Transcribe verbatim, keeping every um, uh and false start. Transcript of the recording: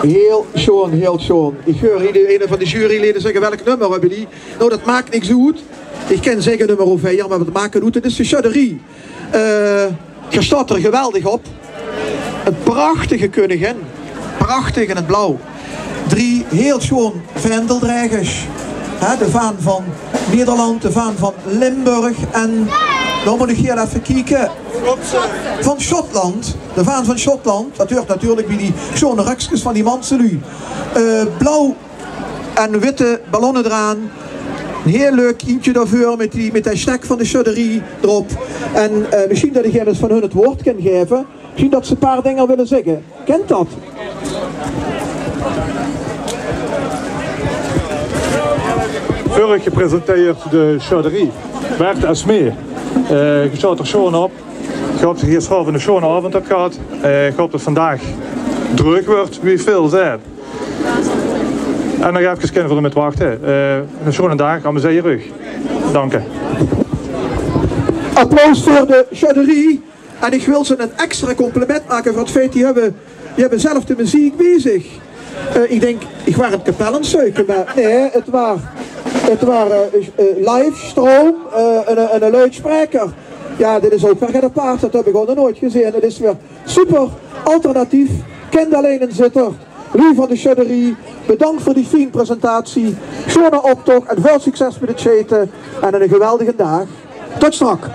Hiel sjoon, hiel sjoon. Ich heur hie eine van de jurylede zègke: "Welk nummer höbbe die?" Nou, det maak niks oet. Ich kin zègke nummer veer, mer det maak neet oet. Det is de Sjödderie. Eh, geer staot d'r geweldig op. Ein prachtige keuningin. Prachtig in 't blauw. Drie hiel sjoon vaendeldregers. Hè, de vaan van Nederland, de vaan van Limburg en, dan mót ich hie effe kieke, van Sjotland. De vaan van Sjotland, det huurt natuurlik bie die sjoon rökskes van die manseluuj. Eh, blauw en witte ballonne d'raan. Ein hiel leuk kindje daoveur mit die, mit det stek van de Sjödderie d'rop. En, eh, mesjien det ich ins van hun 't woord kin gaeve. Mesjien det ze ein paar dinger wille zègke. Kint det? Veur uch gepresenteerd de Sjödderie. Bert en Smee. Eh, geer staot d'r sjoon op. Ich haop det geer gisteraovend eine sjoone aovend höb gehad. Eh, ich haop det 't vandaag dreug weurt, wie väöl zaet. En nog efkes, kin v'r d'r mit wachte. Eh, eine sjoone daag, amuseer uch. Danke. Applaus veur de Sjödderie. En ich wil ze ein extra compliment make veur 't feit, die höbbe, die höbbe zelf de meziek bie zich. Eh, ich dink, ich waor ein kapel aan 't zeuke, mer nae, 't waor, 't waor, eh, eh, livestroom, eh, en, en ein luidspreker. Jao, dit is ouch weer get aparts, det höb ich ouch nog noeats gezeen. 't Is weer super, alternatief, kint allein in Zitterd. Luuj van de Sjödderie, bedank veur die fien presentatie. Sjoone optoch en väöl succes mit 't sjete en eine geweldige daag. Tot straks.